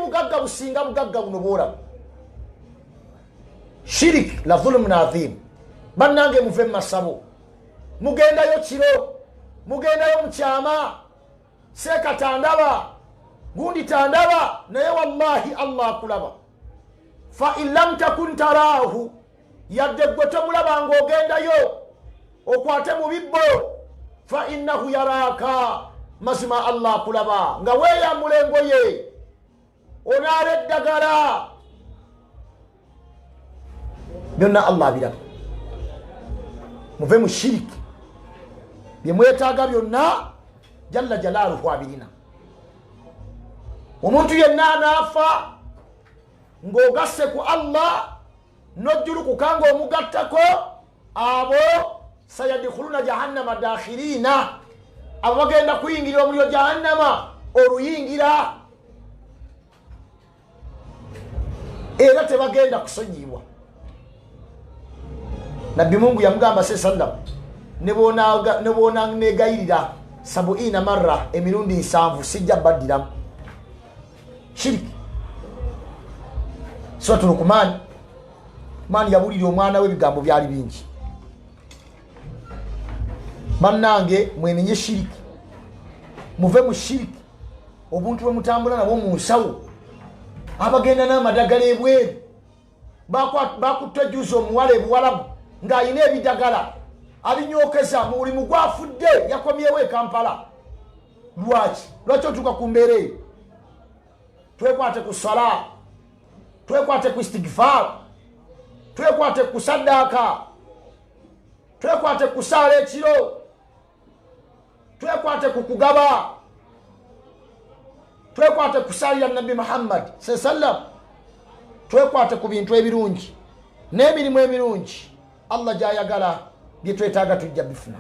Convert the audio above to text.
Bugagga businga bugagga buno bwolaba. Shirik la dhulumun adhim. Bannange, muve mu masabo. Mugendayo kiro, mugendayo mukyama, seeka tandaba, gundi tandaba, naye wallahi Allah akulaba. Fa in lam takun taraahu, yadde gwe tomulaba ng'ogendayo okwate mu bibbo, fa innahu yaraaka, mazima Allah akulaba nga weeyambula engoye, onaala eddagala, byonna Allah abiraba. Muve mu shiriki. Byemwetaaga byonna jalla jalaaluhu abirina. Omuntu yenna anaafa ng'ogasse ku Allah nojjulukuka ng'omugattako, abo sayadkhuluna jahannama dakhirina, abo bagenda kuyingira omuliro jahannama oluyingira, era tebagenda kusonyibwa. Nabbi Mungu yamugamba se sallam, ne bwonanegayirira sabuina marra, emirundi 70, sijja baddiramu. Shiriki. Suratu Lukumani, mani yabulira omwana we ebigambo byali bingi. Bannange, mwenenye shiriki, muve mu shiriki. Obuntu bwe mutambula nabwo mu nsawo, abagenda n'amadagala ebweru, bakutte juzi omuwala ebuwalabu ng'alina ebidagala abinyokeza mu buli mugwafudde, yakomyewo e Kampala. Lwaki? Lwaki otuuka ku mbeera eyo? Twekwate ku sala, twekwate ku istigfar, twekwate ku saddaaka, twekwate ku saala ekiro, twekwate ku kugaba, twekwate kusalira Nabbi Muhammad sallam, twekwate ku bintu ebirungi n'emirimu emirungi Allah gyayagala. Byetwetaaga tujja bifuna.